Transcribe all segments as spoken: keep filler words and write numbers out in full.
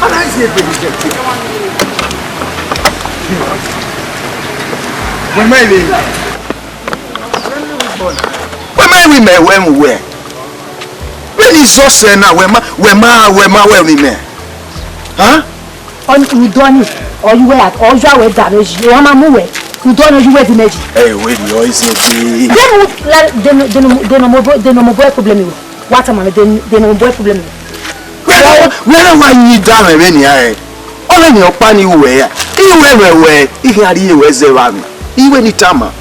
Ana isi egbe ni jẹ. Wẹ ma ebe. Wẹ ma ebe mẹ wẹ mu wẹ. Vbene I zọ sẹ na, wẹ ma, wẹ ma, wẹ ma wẹ emwi mẹ. Hẹn? Ọni, udọ ni, ọ ye uwẹ, ọ ye uwẹ da vbe yi, ọ ma mu wẹ, udọ ni ọ ye uwẹ di mẹ yi. Ẹ wẹ ni ọ isi egbe. Denu la, denu, denu, denu mo bo, denu mo bo problem wẹ. Wa tama mẹ, denu, denu mo bo problem wẹ. Wẹ na, wẹ na wa yin da mẹ vbe nia ẹ. Ọ vbe ni ọkpa ni uwẹ ya. I wẹ wẹ wẹ, I khian rhie wẹ zẹ vbe amwẹ. I wẹ ni tama.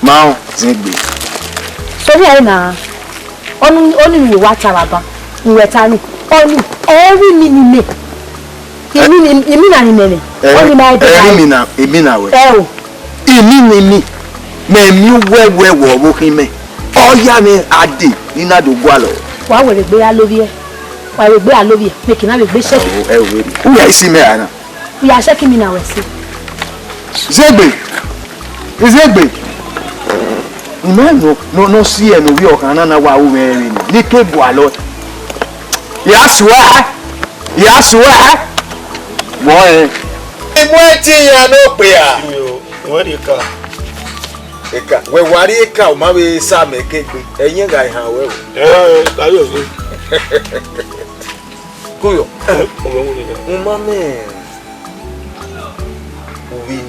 Ma ọ, zẹ egbe. Sọ vbe ẹre na. Ọni, ọni ne uwẹ wa ta vbe aban, ne uwẹ ta ni, ọni, ẹ i re imina ni mẹ. Imina, imina ni mẹ nẹ, ọni ma ẹ dee. Ẹ i re imina, imina wẹ. Ẹ o. Imina ni mẹ, mẹ miẹn uwẹ wẹ wẹ ọvbokhan mẹ. Ọ ya mwẹ a dee, ne I na do gualọ. Wa wẹ vbe egbe ya lovbiẹ, wa vbe egbe ya lovbiẹ, mẹ ke na vbe egbe sẹki. Ẹ o, ẹ o, vbe rri. U ya isi mẹ ra na. U ya check imina wẹ si. Zẹ egbe, zẹ egbe. Imẹ nọ, nọ, nọ si ẹre ne ovbi ọkhan na na wa ru mwẹ ẹre ni, ne I ke gualọ. Ya suẹ, ya suẹ. Wọ ẹ. Imọ ẹtin ya ne okpia. Wẹ rhie eka. Eka, wẹ wa rhie eka, u ma vbe sa mẹ ke egbe. Ẹyẹn gha han wẹ o. Ẹ, gha yo se. Kuyọ. Ọmọ wo ni? Mo ma mẹ. Ovbi ni,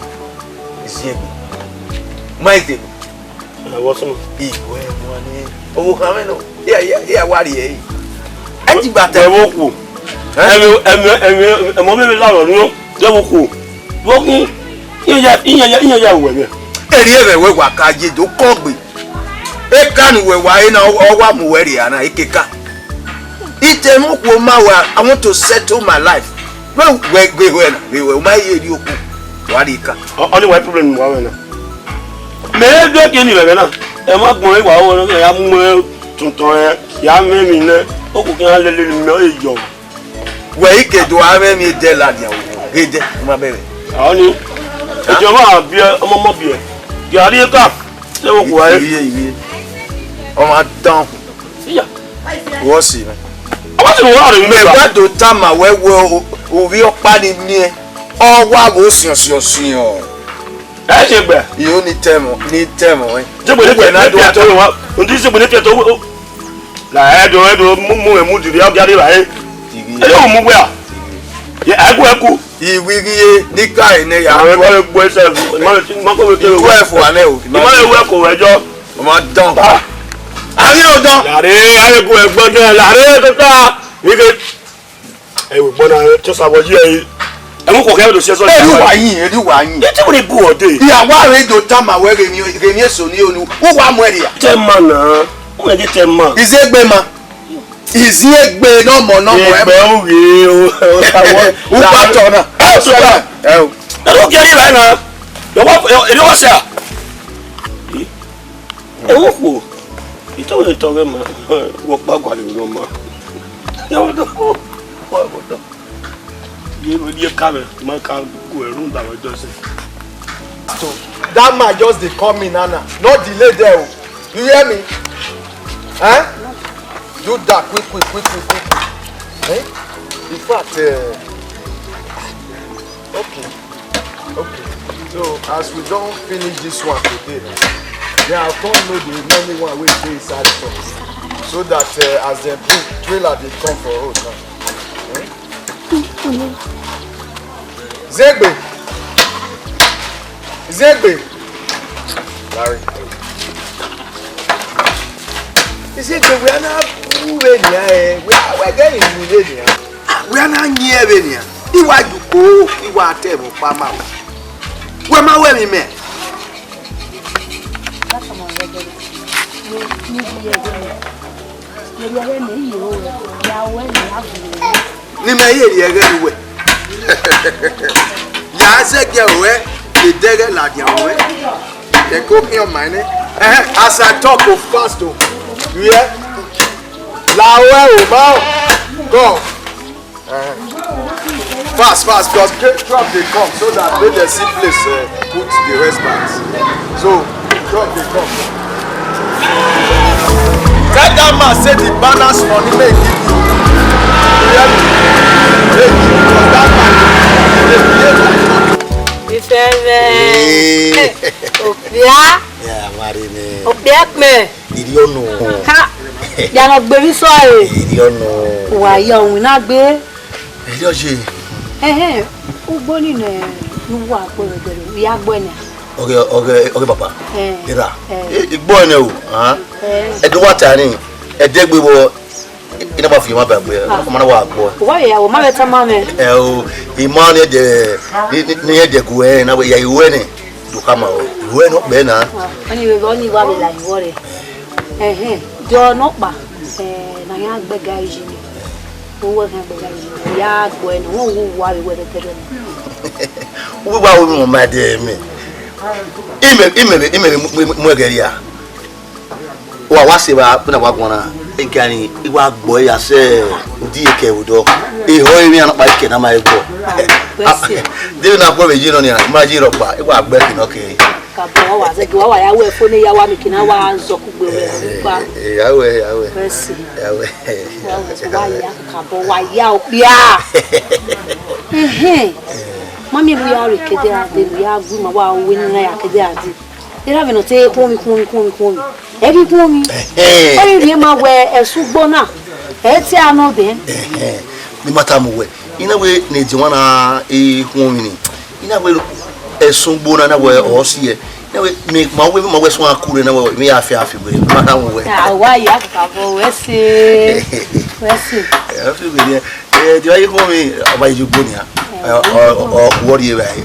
ziẹn egbe. Ma egbe. Ẹ, wọ sunu. Igwe ẹmọ ni. Owo khan mẹ nọ. Iya, iya, iya, wa rhie ẹre. Ẹ ti gba tẹ. Ẹ wo khuo. Ẹ? Ẹmwẹ, ẹmwẹ, ẹmwẹ, ẹmọ mẹ vbe la rọ nuẹn. Ẹ wo khuo. Vbọ khin, iyan ya, iyan ya, iyan ya ruẹ mwẹ. Erriọ ẹmwẹ wẹ wa ka ye do kọgbe. Eka ne uwẹ wa re na, ọ wa mu uwẹ rhie na, ekeka. Itemwu khuo ma wẹ, I want to settle my life. Vbe wẹ ghe wẹ na, ghe wẹ, u ma ye rhie okhuo, wa rhie eka. Ọ, ọni wa problem wa wẹ na. Mẹ do ke ni vbe na. Ẹ ma gbọn wa wẹ na, ya mu tuntun ẹ, ya mwẹ emwi nẹ, okhuo khian lele ni mẹ ọ ye yọ. Wẹ i ke do a mwẹ emwi edẹ ladian o, ghe dẹ, u ma bẹghe. Ọni, ẹjọ ma biẹ, ọmọ mọ biẹ. Gari eka, se wo khuo ẹ. Iye, iye. Ọ ma dan. Iya. Wọ si mẹ. Ọ wa si wọ rẹ mẹ. Mẹ wa do tama wẹ wẹ o, ovbi ọkpa ni miẹn. Ọ wa vbe osiọn siọn siọn. Ẹ ṣe gbẹ. Iyo ni tẹmọ, ni tẹmọ ẹ. Jẹgbe ne fiẹ to wa. Ndi jẹgbe ne fiẹ to. La ẹ do, ẹ do, mu mu emu diri ọ gari ba ẹ. Ẹ do mu wẹ a. Ye ẹ ku ẹ ku. Iwighiye ni ka ene ya. Àwọn ẹgbẹ́ ẹgbẹ́ ẹsẹ̀ ma ma kó wẹ́kẹ́. Ikú ẹ̀ fò wà lẹ́ o. Ìmọ̀ ẹ̀ wẹ́ kò wẹ́jọ́. Ọmọ dán. Àrí ò dán. Làrí ayégun ẹ̀gbọ́n náà, làrí tó tà. Wíkẹ́. Ẹ wò gbọ́n náà, tó sàbọ̀ yí ẹ yìí. Ẹ mú kò kẹ́ ẹ lọ sí ẹ sọ. Eri wa yin, eri wa yin. Ẹ tí mo lè bu ọdẹ. Ìyàwó ààrẹ ìjọ tá màá wẹ́ rèmi, rèmi èso ní onu. Wọ́n wá mú ẹ rìà. Tẹ́ ma náà. Wọ́n yẹ kí tẹ́ ma. Ìzégbé ma. Ìzí egbe nọmọ nọmọ ẹ. Egbe ń rèé o. Upa tọ na. Ẹ sọ wa. Ẹ o. Ẹ ló kí ẹ rí báyìí náà. Ẹ wá, ẹ ló wá sí à. Ẹ wọ́n kú. Ìtọ́wé ìtọ́wé ma. Wọ́n pa gbàlè wọn ma. Ẹ wọ́n dọ̀. Wọ́n dọ̀. Ye ye ka mẹ, ma ka go ẹrun da wẹ jọ sẹ. So that man just dey come in now now. No delay there o. You hear me? Eh? Do that quick, quick, quick, quick, quick. Eh? In fact, uh, okay, okay. So as we don finish this one today, then I come know the remaining one wey dey inside store, so that uh, as dem bring trailer dey come for road now. Eh? Zegbe. Zegbe. Larry. Zegbe, we are not who we are, eh? We are, we are getting who we are. Ah, we are not near we are. Iwa juko, iwa temo pama. We ma we mi me. Ne imẹ ye rhie ẹghẹ ne uwẹ. Ya zẹgiẹ ruẹ, edẹghẹ ladian ruẹ. Ẹ ko khian ọmaẹn nẹ. Eh, as I talk o, fast o. You hear? La ruẹ o, ma o. Go. Eh. Fast, fast, because truck dey come so that make dem see place, eh, put the rest bags. So, truck dey come. Tell that man say the balance money make he give you. Ifẹmwẹ. Hey. Okpia. Yeah, Marine. Okpia ẹkpẹn. Iriọnu. Ha. Ya nọ gbe vbe sọ e. Iriọnu. Wa ya winna gbe. Iriọye. Ẹhẹn. Ugbo ni nẹ, ne uwa kpe vbe ẹdẹrẹ, u ya gbe ẹre nẹ. Ọghe, ọghe, ọghe papa. Eh. Era. Eh. I, I gbe ẹre nẹ o. Ah. Eh. Ẹdẹ wa ta ni. Ẹdẹ gbe vbọ. I na wa fi emwa ba egbe, ah, ọ ma na wa gbe. Wa ya, ọ ma vbe tama mwẹ. Ẹ o, ima ni ẹdẹ, ni, ni, ni ẹdẹ gu ẹre na wẹ ya iwẹ nẹ, do khama o. Iwẹ nọ kpẹ na. Ah, ọni vbe, ọni wa vbe la iwọ rre. Ẹhẹn, jọ nọkpa, eh, na ya gbe ga iji ni. Wẹ wẹ khian gbe ga iji ni. Ya gbe ẹre nẹ, wẹ wu wa vbe wẹ tẹtẹrẹ nẹ. Wẹ wa wo mu ma dẹ mẹ. Imẹ, imẹ, imẹ mu, mu, mu ẹghẹ ria. Wa, wa se vba, vbene a wa guan na, egari, I wa gbọ ya sẹ udi eke vbe odọ. Ehọ emwi anọkpa eke na ma he gbọ. Mercy. Dee na khuẹ vbe ye nọ nia, I ma ye rhọkpa, I wa gbe ẹki nọ ke. Kabọ wa wa zẹgi, wa wa ya wẹ fo ne ya wa meke na wa zọ kugbe wẹ kpa. Eh, ya wẹ, ya wẹ. Mercy. Ya wẹ. Wa wa ya kabọ wa ya okpia. Ehe. Mami, we are kede ade, we are good, ma wa we ni na ya kede ade. Erha vbe ne ọ te khuọnmwi, khuọnmwi, khuọnmwi, khuọnmwi. Ẹ ghi khuọnmwi. Ẹhẹn. Ọ ghi rhie ma wẹ ẹsẹ ugbo na, ẹ i tie a nọ dẹn. Ẹhẹn. Ne ima tama uwẹ, I na wẹ ne ediọn na i khuọnmwi ni, I na wẹ ẹsẹ ugbo na, I na wẹ ọ si ẹe. I na wẹ, mẹ ma wẹ, ma wẹ suẹn a kure, I na wẹ, mẹ ya fi afi wẹ, ma tama uwẹ. Ah, wa ya kakabọ, wẹ se, wẹ se. Ẹ, afi wẹ ni, ẹ, ediọn i khuọnmwi, ọ ma ye ugbo nia. Ẹ, ọ, ọ, ọ, ọ rhie vbe ẹre.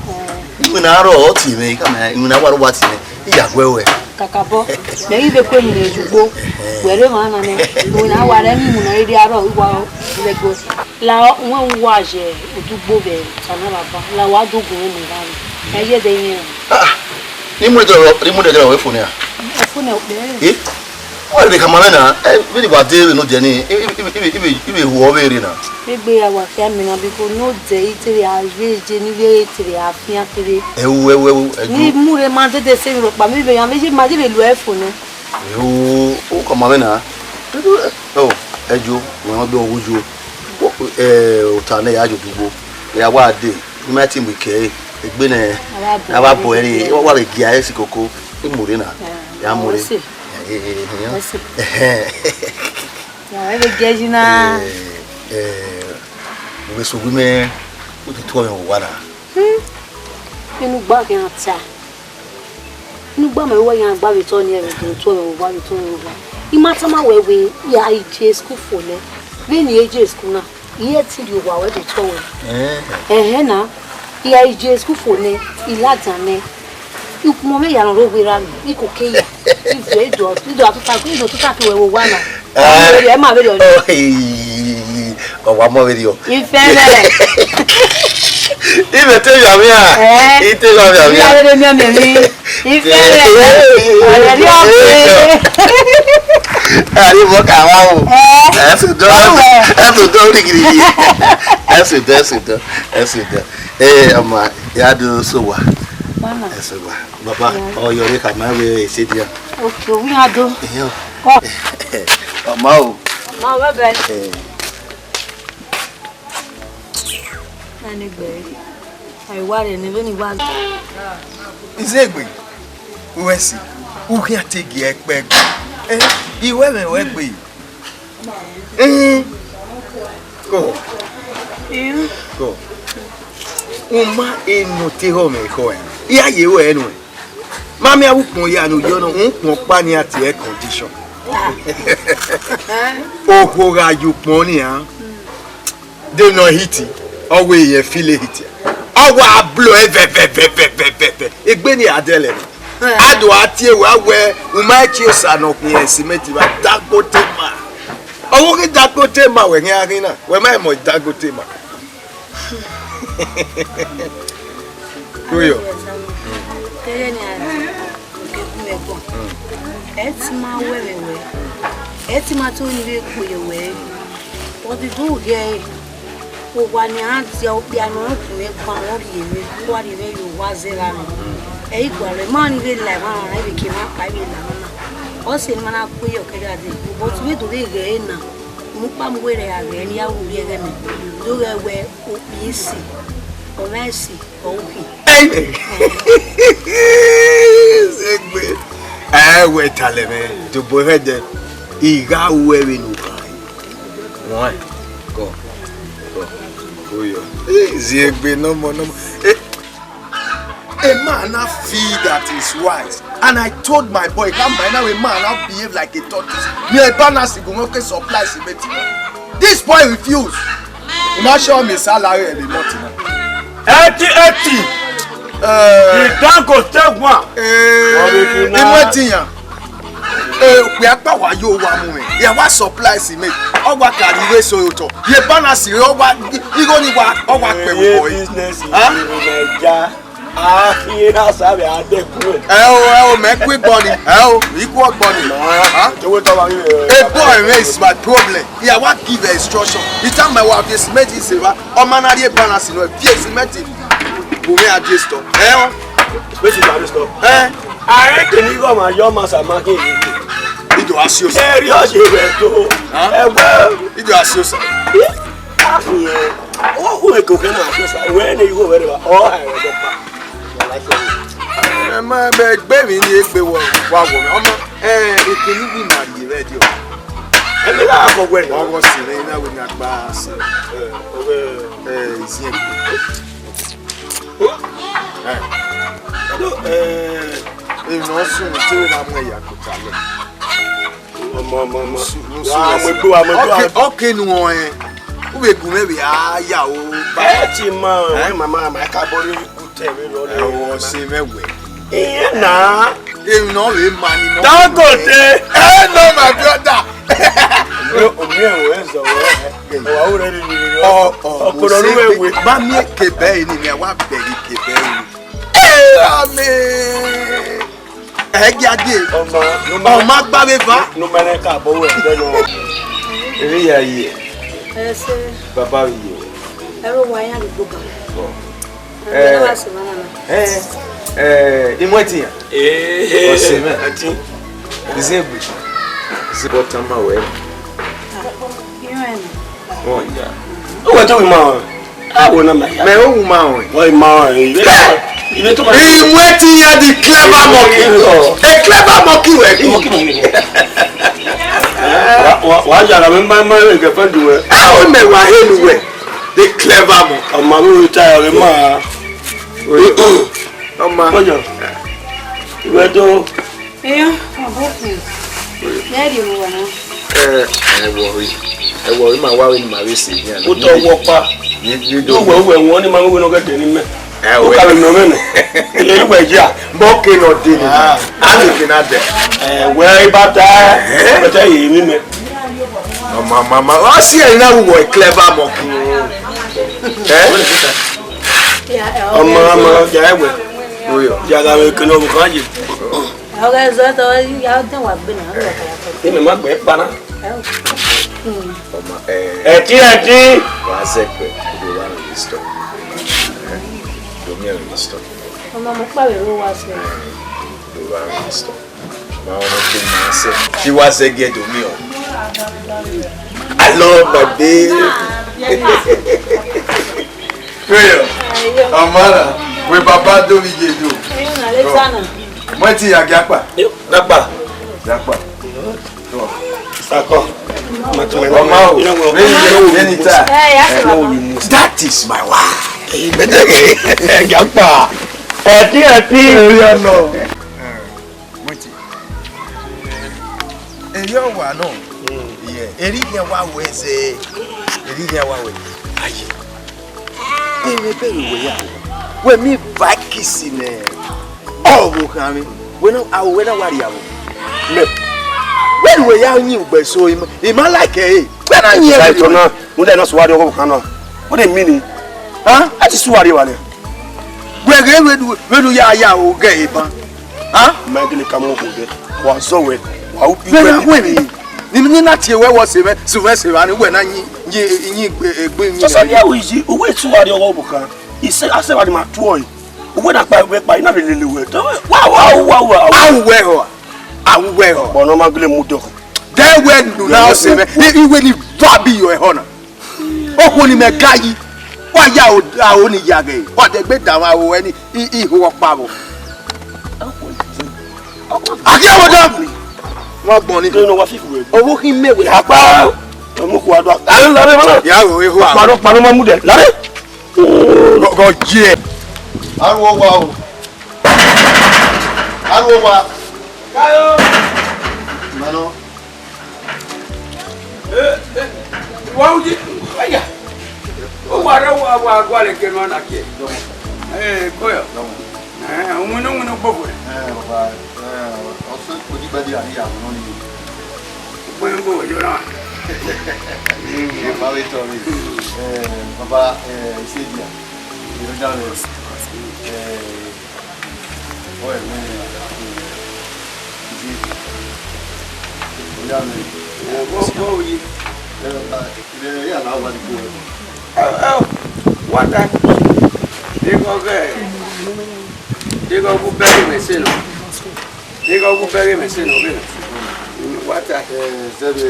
Iwinna arrọọ, ọ tie mwẹ, I khama, iwinna wa rre, ọ wa tie mwẹ, I ya guẹ ruẹ. Kakabọ, mẹ ghi vbe kue emwi ne ye ugbo, wẹ rre emwa na nẹ, iwinna wa rre emwi mu ne I rhie arrọọ, I wa vbe gue. La wẹ u wa ye odugbo vbe ọta na baba, la wa do gu mwẹ mu evba mwẹ. Ẹ ye ẹdẹ iyẹn. Ah, ni mu ẹdẹ, ni mu ẹdẹ rọ wẹ fo nia. Ẹ fo nẹ okpẹ. Eh? Wa rre khama mwẹ na, ẹ, vbene wa dee vbe nodẹ ni, I, I, I vbe hu ọ vbe rre na. Egbe ya wa khian mẹ na, biko nodẹ i te vbe a vbe je ni vbe te vbe a fian kere. Ẹwu, ẹwu, ẹwu, ẹju. Ni mu rre ma dede sẹ emwi rhọkpa, mi vbe yan, vbe ye ma je vbe lu ẹ fo nẹ. Ẹwu, u khama mwẹ na. Oh, ẹjo, wẹ ma gbe ọghe uyo. Ẹ, ota nẹ ya ye odugbo. Ya wa dee, I ma te mu ikẹre, egbe nẹ, a wa bọ ẹre, wa vbe gia ẹre si koko, I mu rre na. Ya mu rre. Ẹhẹn. Ya vbe gia ẹre na. Ẹ, ẹ, u vbe sẹ owa mwẹ, u te tuẹ mwẹ vbe owa na. Hmm. Inu gba khian ta. Inu gba mẹ wẹ iran gba vbe otọ ni, ẹmwẹ do tuẹ mwẹ vbe owa, vbe otọ mwẹ vbe owa. I ma tama wẹ wẹ, I a i je school fo nẹ. Vbene I je school na, I he te rhie owa wẹ do tuẹ mwẹ. Eh. Ẹhẹn na, I a i je school fo nẹ, I ladian nẹ. Ukpọn mwẹ ya nọ rre owa erha mwẹ, I koko ya. I viọ, I do, I do atuta, I do atuta ke wẹ vbe owa na. Eh. Ẹ ma vberriọ, ẹ ma vberriọ. Oh, hey. Ọ wa mọ vberriọ. Ifẹmwẹ. I vbe te vbe amwẹ a? Eh. I te vbe amwẹ a? I vbe te vbe amwẹ. Ifẹmwẹ. Ọrẹ ni ọ pe. Ari mo ka wa o. Eh. Ẹ tun dọ, ẹ tun dọ rigirigi. Ẹ tun dọ, ẹ tun dọ, ẹ tun dọ. Eh, ọmọ, ya do so wa. Mama. Ẹ so wa. Baba, yeah. Ọ yọ re ka ma vbe ese dia. Okay, we are do. Iyo. Oh. Ọmọ o. Ma, bye bye. Eh. Nani gbe. Ai, wa re ni, vbene I wa. Izegbe, uwẹ si, u khian te gie ẹkpẹ gbe. Eh, I wẹ mwẹ wẹ gbe. Eh, ko. Ko. U ma enu te họ mwẹ ekhọe. I ya ye ruẹ nuẹn. Ma miẹn avbe ukpọn hia ne u yọ nọ, ukpọn ọkpa ni a tie air condition. Okhuo gha ye ukpọn nian, de nọ hiti, ọ wẹ irẹn feel hiti. Ọ wa blow ẹvẹvẹvẹvẹvẹ. Egbe ni a dẹlẹ. A do a tie wẹ, a wẹ, u ma tie osa nọ khian cement vbe Dangote ma. Ọ wo ghi Dangote ma wẹ khian ghi na, wẹ ma mọ Dangote ma. Kuyo. Kẹrẹ ne a oke gu mwẹ gbọn. Ẹ ti ma wẹ mwẹ wẹ. Ẹ ti ma to ni vbe kpe ye wẹ. Ọdidẹ u rhie ẹre. Owa ne a dia okpia ne ọ gu mwẹ gbọn, ọ rhie mwẹ. Ọ wa rhie mwẹ ye owa zẹ gha nọ. Ẹ i gualọ, ma ni vbe la emwa na, ẹ vbe ke emwa kpa, ẹ vbe la emwa na. Ọ sẹ ne ma na kpe ye ọkẹgha dee. But vbe do vbe ghẹ ẹre na. Mu kpa mu wẹ rẹ a ghẹ ne a ru vbe ẹghẹ mẹ, do ghẹ wẹ okpia esi, ọmwa esi, ọ ukhi. Egbe, ẹ wẹ talẹ mwẹ, tobọ ẹghẹ dẹ, I gha ru ẹvbo ne u kha. Wan, kọ, kọ, oyọ. Zi egbe nọmọ nọmọ. Eh, A man now feel that is wise. And I told my boy, that man now a man now behave like a tortoise. Me a balance go work supplies in Mexico. This boy refuse. He not show me salary every month now. Eighty, eighty. Uh, The Dangote one. Eh, in Mexico. Eh, we are power you one moment. Yeah, what supplies he make? Ọ wa carry away so you talk. Ye balance, ọ wa, igho ni wa, ọ wa pẹ wo boy. Business in Huh? Nigeria. Ah, here has a bad. Ẹ o, ẹ o, mẹ kú gbọ ni. Ẹ o, ikú ọgbọ ni. Huh? Ẹ bọ ẹrẹ is my problem. He a wa give a instruction. He tell my wife this make this eva. Ọmọ na rie balance no. Fi cement. Wo me a dey stop. Ẹ o. Make you dey stop. Eh? I ain't the nigga my young man sa marking you. Ido asiosa. Ẹ rí ọ̀sẹ̀ rẹ̀ tó. Huh? Ẹ gbọ́. Ido asiosa. Àfihàn. Ó kú èkó kẹ́ náà asiosa. Wẹ́ẹ́ ni ìwọ wẹ́rẹ́ wa. Ọ̀ ẹ̀ rẹ̀ dọ́gba. Ẹ má bẹ gbé mi ní egbe wọ wa wọ mi. Ọmọ ẹ ìkíní bí màá yé rẹ di o. Ẹ mi lára kọ wẹ náà. Ọwọ́ sì rẹ iná wo ni a gbá sí. Ẹ, ọwọ́ ẹ, ìsìn ẹ̀. Ẹ. Ẹ. Èèyàn sùn ní tí ó máa mú ẹ̀yà kò tà lọ. Ọmọ, ọmọ, ọmọ. Sùn, sùn, Wa, sùn. Mo gbé wa, mo gbé wa. Ọkẹ, ọkẹ nu wọn ẹ. Wọ́n bẹ gùn mẹ́rin á yà ó. Ẹ ti mọ, Eh? Wẹ́n màmá, màá ká bọ́ lórí kú tẹ̀ mí lọ. Ẹ wọ ṣe mẹ́wẹ̀ẹ́. Ìyẹn náà. Èmi náà rèé ma ni náà. Dangote. Ẹ nọ my brother. Omi ẹ̀wọ̀ ẹ̀ zọ̀wọ̀ ẹ̀. Ọ̀wá wúrẹ́ ni ni ni. Ọ, ọ, Ọkùnrin ọdún wẹ̀wẹ̀. Bá mi kè bẹ́ẹ̀ ni mi, àwa bẹ̀rẹ̀ kè bẹ́ẹ̀ ni. Ẹ àmì. Ẹ gí adé. Ọmọ, Ọmọ agbábẹ́ fa. Numẹrẹ ka bọ wẹ bẹ́ẹ̀ lọ. Eré ya yẹ. Ẹ ṣe. Bàbá yẹ. Ẹ ló wá yín àdúgbò kan. Ẹ, ẹ, ẹ, imú ẹ ti yàn. Ee, Ọsẹ mẹ. Àti. Ìsìn ègbè. Ìsìn bọ́ tán máa wẹ̀. Irun ẹ̀ nà. Wọ́n yà. Ó wẹ̀ tó wí máa wẹ̀. Á wò náà máa yà. Mẹ ó wù máa wẹ̀. Wọ́n ì máa wẹ̀. Ìwé tó máa. Imú ẹ ti yàn the clever monkey. A clever monkey wẹ̀ kí. Wà á yàrá mi máa máa rẹ̀ gẹ̀fẹ́ dùn ẹ̀. Ẹ ó mẹ̀ wà hẹ́nu wẹ̀. The clever monkey. Ọmọ mi ò ta ẹ̀rẹ̀ máa. Ọmọ. Kọjọ. Ìwé tó. Eyan, ọbọ kun. Lẹ́ẹ̀dì mo wà náà. Ẹ, ẹ wọ rí. Ẹ wọ rí, màá wá rí ni màá rí sí ní àná. Ó tọ́ wọ pa. Yóò wẹ̀ wẹ̀ wọ́n ní máa ń wẹ̀ náà gẹ̀dẹ̀ ní mẹ́. Ẹ Ó wẹ̀. Kà mí nọ mẹ́nu. Ilé ìwẹ̀ jà. Bọ́ kí n nọ dé ni. Ah. Á lè kí n náà dẹ̀. Ẹ wẹ́ ibà tá. Ẹ? Bẹ́tẹ̀ yìí mi mẹ́. Ọmọ, mama, ọ sí ẹ̀yin náà wọ̀ clever monkey. Ẹ? Ọmọ, ọmọ, ọjà ẹ̀wẹ̀. Oyọ. Yàrá mi kí n lọ bùkún àjè. Ọgá ẹzọ ẹtọ ya dẹn wà gbé náà, ọgá ẹtọ. Èmi má gbẹ pa náà. Ọmọ ẹ. Ẹtí ẹtí. Wà á sẹpẹ, kò lè wà ní store. Domi ẹ ní store. Ọmọ mo pàwé ló wá sí. Kò lè wà ní store. Màá wọn kí n máa sẹ. Kí wá sẹ gẹ domi o. I love my baby. Prayer. Amara, we baba do mi je do. Mo ti ya gapa. Gapa. Gapa. Sakọ. Ọmọ o. Anytime. That is my wife. Gapa. Ẹtí ẹtí. Area no. Wait. Eri ọwa nọ. Iye, eri hiẹn wa wẹ zẹ. Eri hiẹn wa wẹ. Aye. Ere bẹrẹ wẹ ya. Wẹ mi va kisi nẹ. Ọ wo khan mi. Wẹ na, a wẹ na wa ria wo. Mẹ. Wẹ wẹ ya yin ugbe so, ima, ima like e. Wẹ na yin e. Sai to na. Unda na suwari ọgọ kan na. What do you mean? Ha? A ti suwari wa le. Wẹ ghe wẹ du, wẹ du ya ya o ghe e ban. Ha? Ma gele ka mo ko de. Wa zọ wẹ. Wa u bi Wẹ wẹ. Na wẹ mi. Ni ni na tie wẹ wọ se wẹ, se wẹ se wa ni wẹ na yin yin yin egbe egbe yin. So so dia wi ji, uwe tu wa ri ọwọ bu kan. Ise ase wa ni ma tuọ yi. Uwe na pa wẹ pa ina lele wẹ. Wa wa wa wa. Awu wẹ ho. Awu wẹ ho. Bọ no ma gele mu do. Dẹ wẹ nu na ọse mwẹ, i, i wẹ ni va bi yọ ẹhọ na. Okhuo ni mẹ ga yi, wa ya aro ni ya ghe, wa dẹ gbe danmwẹ aro ẹre ni, i, i ho ọkpa vbo. A ghi ọmọ dọ. Wa gbọn ni. No, no, wa fi kue. Ọvbokhan mẹ wẹ. Akpa. Ọmọ kua do. Aro la re mana. Ya ro eho a. Paro, paro ma mu dẹ. La re. Gọ, gọ ye. Aruo wa o. Aruo wa. Kayo. Mano. Eh, eh, wa uji, aya. O wa re wa, wa, wa le ke no na ke. Eh, koyo. Eh, winnu, winnu gbogbo. Eh, baba, eh, ọsẹ kpodi gbadi ani ya no ni. Gbogbo yo na. Baba we tọ mi. Eh, baba, eh, ise dia. Yo da le. Eh, Ọe mwẹ, iya mwẹ. Ẹ, vbọ, vbọ yi. Ẹ, a, ẹ, ya na wa ni ko. Ẹ, ẹ, wa ta. Deghẹ ọghẹ, deghẹ ọghe ubẹghe mwẹ sẹ nọ. Deghẹ ọghe ubẹghe mwẹ sẹ nọ, vbene. Wa ta. Ẹ, zẹvbe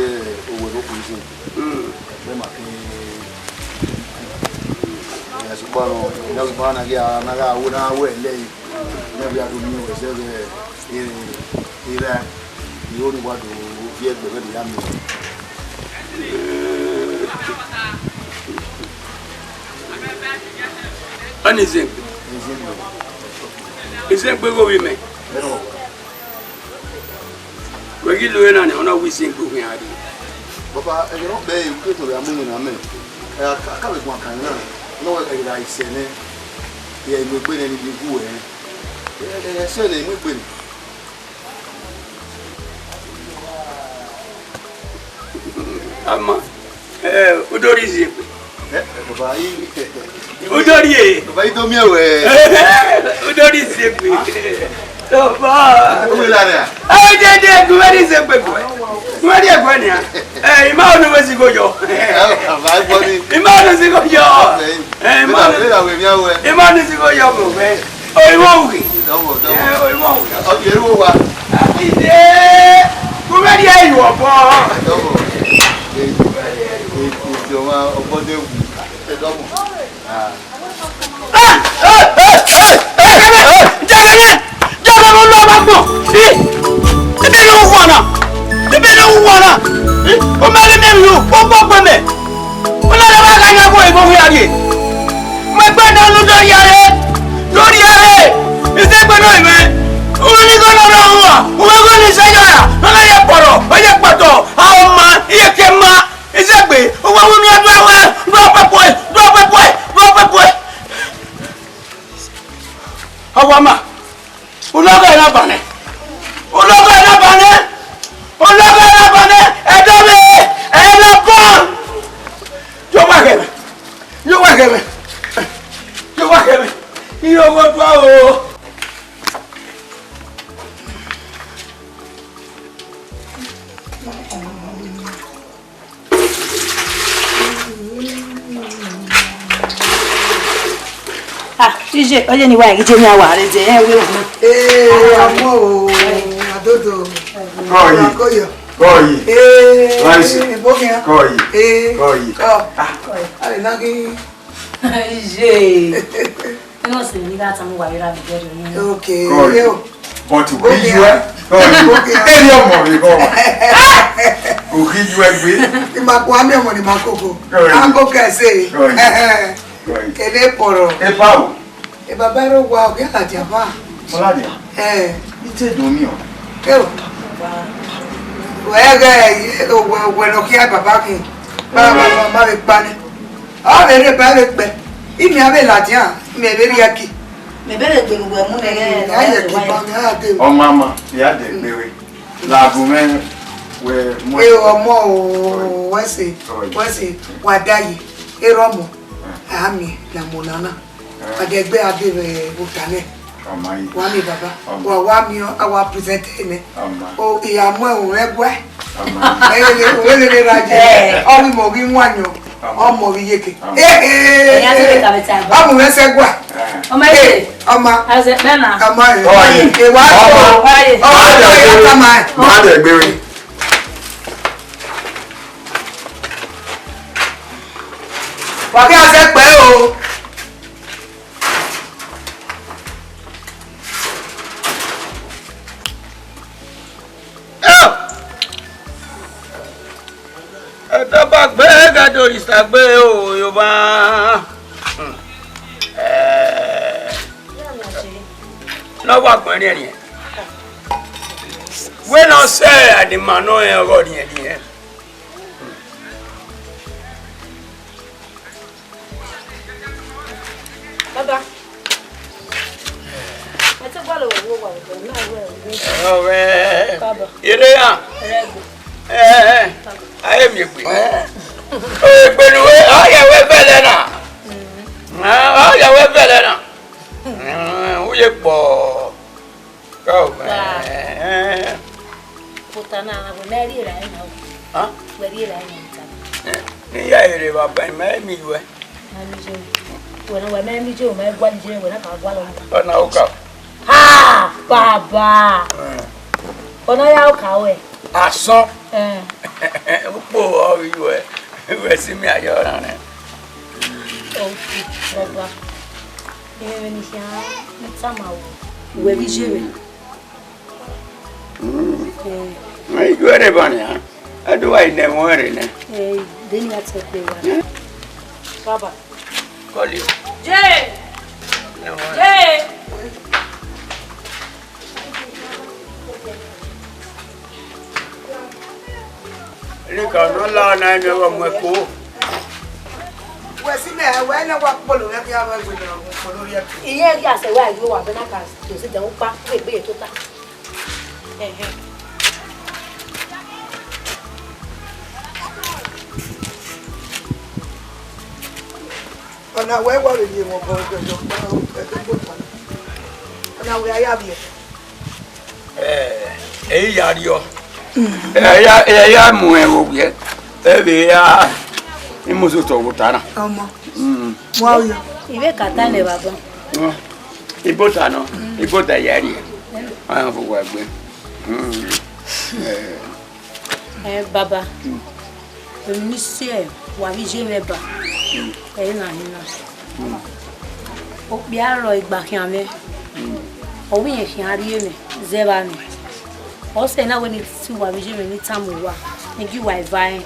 owẹ ne okhuo zẹ. Mm. Ẹ ma ke. Ẹ, sokpan nọ, ẹ, na gha na gha wẹ lẹre. Nẹvbe a do miẹn wẹ zẹvbe, eh, erha, I ho ni wa do viẹ ẹgbẹe mwẹ ne I ya miẹn. Ọni Izegbe. Izegbe. Izegbe ghe ovbi mẹ. Ẹnọ. Wẹ ghi lo ena nẹ, ọ na wẹ Izegbe khian rre. Baba, ẹghẹ ne ọ kpẹre, u ke to vbe a mu iwinna mẹ. Ẹ, a ka, a ka vbe guan kan na, ne ọ wẹ ẹghẹ gha sẹ nẹ, ẹ, I mu egbe nẹ, ne I gu ẹre. Ẹ, ẹ, ẹ, sẹ nẹ, I mu egbe nẹ. Ama, ẹ, u do rhie Izegbe. Ẹ, ẹ, baba, I, Udori e. Baba, I do miẹn wẹ. Udori Izegbe. Baba. Uwẹ la rẹ a? Ẹ, dede, gu vbe ni Izegbe gu. Gu vbe ni ẹguẹ nia. Ẹ, I ma ọnu vbe zigho yọ. Ẹ, baba, I gbọ ni. I ma ọnu zigho yọ. Ẹ, I ma ọnu. Ẹ, la wẹ miẹn wẹ. I ma ọnu zigho yọ, bro, ẹ. Oyi wọ wughe. Dọmọ, dọmọ. Ẹ, oyi wọ wughe. Ọ, yẹ ru wa. Ẹ, ide. Gu vbe ni ẹ yọ bọ. Dọmọ. Ẹ, ẹ, ẹ, ọmọ ọgbọdẹ wu. Ẹ, dọmọ. Izegbe, owa wo mi a dua wẹ, dua pẹpẹ, dua pẹpẹ, dua pẹpẹ. Owa ma, ulọghọ ẹre na banẹ, ulọghọ ẹre na banẹ, ulọghọ ẹre na banẹ, ẹdọ mwẹ, ẹre na ban. Yo wa ghẹ mwẹ, yo wa ghẹ mwẹ, yo wa ghẹ mwẹ, iye owa dua o. Ah, ije, oye ni wa ghi je ni a wa re je, ẹ wẹ wọn. Ee, ọmọ o, adodo. Kọyi. Kọyi. Kọyi. Ee, Rice. Ibo khian. Kọyi. Ee. Kọyi. Kọ. Ah, kọyi. A lè na ghi. Ije. Ẹ no sẹ ne I gha tama uwa vbe erha vbe ẹghẹ rriọ. Okay. Kọyi. Yo. But u khin yu ẹ. Kọyi. Okay. Eri ọmọ rẹ kọ. U khin yu ẹ gbe. I ma kua miẹn ọmọ ni ma koko. Kọyi. Ango kẹse. Kọyi. Kọyi. Kele pọrọ. Epa o. E baba ẹre owa, ọ ghi a ladian ba. Ọ ladian? Ẹ. I te do miẹn ọ. Eo. Wẹ ghẹ, owẹ, owẹ ne ọ khian baba khin. Ba, ba, ba, ba vbe kpa nẹ. Ọ vbe rre ba vbe kpẹ. Imi a vbe ladian, mẹ vbe rhie ẹki. Mẹ vbe vbe gbenu wẹ mu nẹ. Ẹ, a ye ẹki ba, mẹ a de. Ọ ma ma, ya de gbe wẹ. Lagun mwẹ wẹ mu. E ọmọ o, wẹ se, wẹ se, wa da ye. Erha ọmọ, a miẹn, la mu na na. Adẹgbe a de vbe ota nẹ. Ọ ma yi. Wa miẹn baba. Ọ ma. Wa, wa miẹn, a wa present nẹ. Ọ ma. O, I ya mu ẹvbo mwẹ guẹ. Ọ ma. Ẹ, ẹ, ẹ, ẹ, ra ye. Ẹ. Ọ vbe imẹ ghi wan yọ. Ọ ma. Ọmọ vbe iyeke. Ọ ma. Ẹ, ẹ, ẹ, ẹ. Ẹ̀yin á ti lè kàwé tí a gbọ́. Ọmọ mwẹ sẹ guẹ. Ẹ. Ọmọ ẹ. Ẹ, ọmọ. Azẹ, bẹ́ẹ̀ na. Ọmọ ẹ. Ọ yi. Ẹ, wa. Ọ ma. Ọ yi. Ọ ma. Ọ yi. Ọ ma. Ọ ma. Ọ ma. Wa gha zẹ kpẹre o. Ẹdẹ ọba gbe gha do isa gbe o, Yoruba. Eh, ne ọ wa gbẹn riẹnriẹn. Wẹ ne ọ sẹ adima nọ rẹn ọghọ riẹnriẹn. Baba, ẹ te gualọ wẹ vbe owa vbe na wẹ vbe. Ọghẹ. Baba. Ire ya. Rẹgbo. Eh, eh. Aye mi egbe. Egbe nu we, ọ yẹ wẹ bẹlẹ na. Mm. Ah, ọ yẹ wẹ bẹlẹ na. Mm, u ye kpọ. Kọ, Wa. Eh. Kota na, wẹ mẹ rhie ra na o. Ha? Wẹ rhie ra na ta. Eh, ne I ya rre baba, I ma miẹn uwẹ. Ma miẹn uwẹ. Wẹ na, wẹ mẹ miẹn uwẹ, mẹ gualọ iye, wẹ na ka gualọ. Ọna oka. Ha, baba. Eh. Ọna ya oka wẹ. Asọn. Eh. Ukpo ọ ghi wẹ. Wẹ si mi ayọ ra nẹ. Okay, baba. Ẹ, vbene I khian tama ruẹ, wẹ vbe iye mwẹ. Mm. Eh. Ẹ, I ju ẹre ba nian. Ẹ do wa nẹ ẹmwẹ rre nẹ. Eh, de ne I ya te kpe wa. Eh? Baba. Kọli. Jay! Nẹ ẹmwẹ. Jay! Nika ọna la na ẹmwẹ ọghe ọmọ ẹko. Wẹ si mẹ, wẹ ne wa kpolo mwẹ khian, wẹ wẹ ne ọ kpolo rhie. Iye ghi asẹ wẹ a yo wa bẹ na ka do si dẹ ukpa, wẹ gbe ye tota. Ẹhẹn. Ọna wẹ wa vbe rhie mwẹ obọ ẹgbẹjọ gba ẹgbẹjọ gba. Ọna wẹ a ya vbiẹ. Eh, ẹ i ya rriọ. Ẹ ya, ẹ ya mu ẹvbo wiẹ. Ẹ vbe ya imuso otọ vbe ota na. Ọmọ. Mm. Wa yo. I vbe ka ta nẹ, baba. Mm. Ibota nọ, ibota ya rrie. Ayan fo wa gbe. Mm. Eh. Eh, baba. Mm. Emwi ne I si ẹre, wa vbe iye mwẹ ba. Mm. Ẹre na hin na. Mm. Okpia rrọọ igba khian mwẹ. Mm. Ọ wẹ irẹn khian rhie mwẹ, zẹ vba mwẹ. Ọ sẹ na wẹ ne I si wa vbe iye mwẹ ne I tama uwa, ne I gie uwa eva rẹn.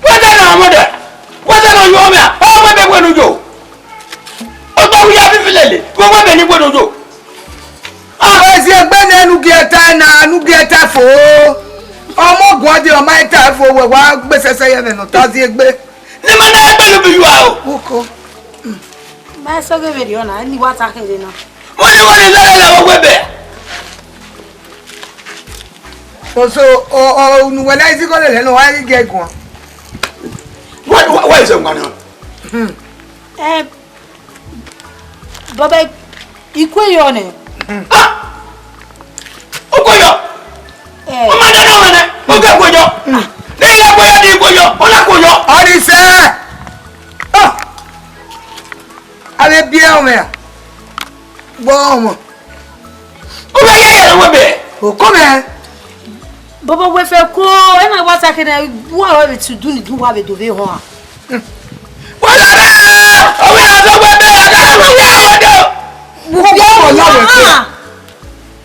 Wẹ ta na ọmọdé, wẹ ta na yo mẹ, ọ wẹ bẹ wẹ ne u yo. Ọ gba wu ya vivi lele, wẹ wẹ bẹ ne wẹ ne u yo. Ezi egbe nẹ ne u gie ta na, ne u gie ta fo. Ọmọ guan de, ọ ma ta fo, wẹ wa gbe sẹsẹ ye mwẹ ne ọ ta zi egbe. Ne ma na egbe ne u bi yu a o. Uko. Ma sẹ ghe vberriọ na, ne I wa ta kherhe na. Wẹ ne wẹ ne lele lele wẹ wẹ bẹ. So, so, ọ, ọ, unu wẹ na isi gọlẹ lẹ nọ, wa ghi gie guan. Why, why, why is it one? Hmm. Eh, baba, I kue yọ nẹ. Ah! U kue yọ? Eh. Ọ ma dada wẹ nẹ, u kue yọ. Hmm. Ne I ya kue yọ, ne I kue yọ, ọ na kue yọ. Ọ ni sẹ. Ah! Avbe biẹ ọmwa ra? Gbọ ọmwa. U gha ya ya wẹ bẹ. Okọ mwẹ. Baba, wẹ fẹ ko, ena wa ta kene, wa wa vbe tu du ni du wa vbe do vbe họn a. Wẹ la ra, ọ wẹ la do wẹ bẹ, ọ da wẹ ya ya do. Wo wo wo ya wẹ fẹ.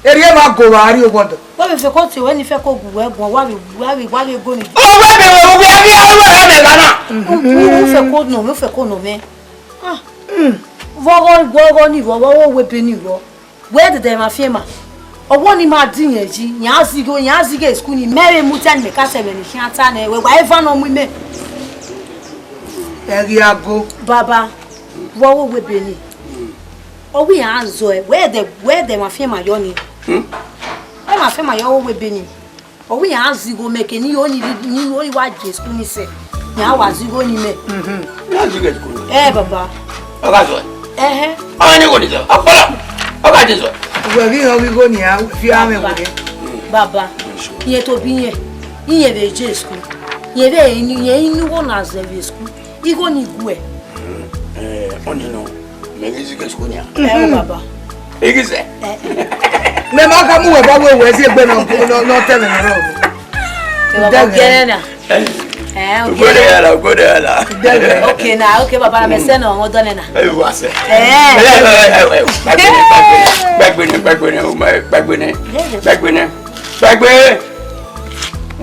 Erriẹ ma go wa ri ogbọdọ. Wa vbe fẹ ko te wẹ ni fẹ ko gu wẹ guan, wa vbe, wa vbe, wa vbe go ni. Ọ wẹ bẹ wẹ, wẹ a ghi a wẹ mẹ gha na. U, u, u fẹ ko nọ, u fẹ ko nọ mẹ. Ah. Vbe ọghọ, vbe ọghọ ni vbe, vbe ọghọ wẹ ebe ni vbe. Wẹ dẹdẹ emwa fian ima. Ọwọ ni ma di yẹn yi, yan zighe, yan zighe school ni, mẹ vbe mu tẹ ne mẹ ka sẹ vbe ne khian ta nẹ, wẹ wa eva nọ mu imẹ. Ẹ ghi a go. Baba, vbe ọghọ wẹ ebe ni. Ọ wẹ iran zọ ẹ, wẹ dẹ, wẹ dẹ emwa fian ima yọ ni. Hmm? Emwa fian ima yọ ọghọ wẹ ebe ni. Ọ wẹ iran zigho mẹ ke ni yo ni, ni yo wa je school ni sẹ, iran wa zigho ni mẹ. Mhm. Iran zigho school. Eh, baba. Ọ gha zọ. Ẹhẹn. Ọ ni wo ni zọ. Ọ kpọlọ. Ọ gha je zọ. Wẹ ghi họn ghi gho ni a fi amẹ wẹ. Baba. Iye to bi yẹn. Iye vbe je school. Iye vbe ni, iye ni wo na zẹ vbe school. Igho ni guẹ. Eh, ọni nọ, mẹ ghi zighi school nia. Ẹ o baba. Igi sẹ. Mẹ ma ka mu wẹ ba wẹ wẹ si egbe nọ nọ nọ tẹ mẹ nọ. Ẹ baba, gẹrẹ na. Eh, okay. Ugbẹdẹ ya la, ugbẹdẹ ya la. Okay na, okay, baba, na mẹ sẹ nọ, ọmọ dọnẹ na. Ẹ wa sẹ. Eh. Ẹ, ẹ, ẹ, ẹ, gbagbe nẹ, gbagbe nẹ, gbagbe nẹ, ọmọ, gbagbe nẹ, gbagbe nẹ, gbagbe.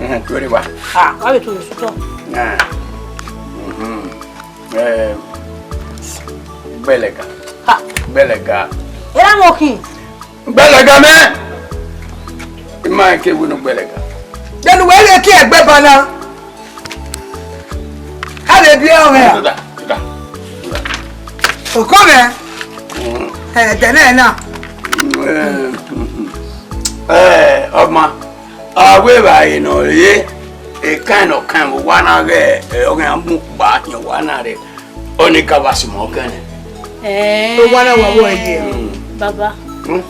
Ẹhẹn, tó rí wa. Ah, wá bẹ tó lè sùtọ. Ah. Mhm. Eh, gbẹlẹga. Ha. Gbẹlẹga. Era mo kin. Gbẹlẹga mẹ. I ma ke wunu gbẹlẹga. Dẹnu wẹ rhie kie ẹgbẹ ba na. A lè bi ọmọ ya. Tuta, tuta, tuta. Oko mẹ. Mm. Ẹ, dẹ nẹ na. Mm, eh, mm, mm. Eh, ọma. A wẹ evbare nọ re, ekan nọ kan vbe owa na ghẹ, eh, ọghe a mu kpa hin owa na rre, ọnii ka vbe sẹ imẹ ọkẹn nẹ. Eh. Owa na wa wọ ye. Mm. Baba. Mm.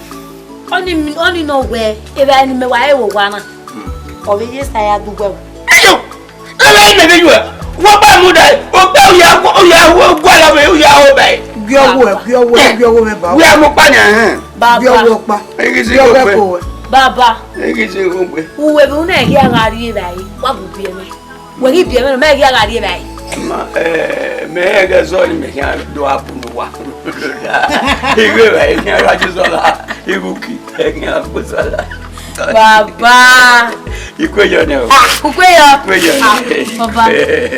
Ọnii, ọnii nọ wẹ, evbare ne imẹ wa re vbe owa na. Mm. Ọ vbe ye sa ya du wẹ o. Ayo! Ebe imẹ vbe yuẹ, wọ gba mu da, o gbe uya, uya, uya, uya, uya, uya. Gie ọghe, gie ọghe, gie ọghe mwẹ ba. Wẹ a mu kpa nian hẹn. Baba. Gie ọghe ọkpa. Eghi si gie ọghe ko wẹ. Baba. Eghi si ko gbe. Uwẹ vbe una ghi a gha rrie evbare, wa gu biẹ mwẹ. Wẹ ghi biẹ mwẹ nọ, mẹ ghi a gha rrie evbare. Ma, eh, mẹ hẹn ẹghẹ zọ ni mẹ khian do a bu ne uwa. Igho evbare khian gha ju zọ la, igho ki, khian gha bu zọ la. Baba. Ikueyọ nẹ o. Ah, Ikueyọ. Ikueyọ nẹ. Ah, Baba.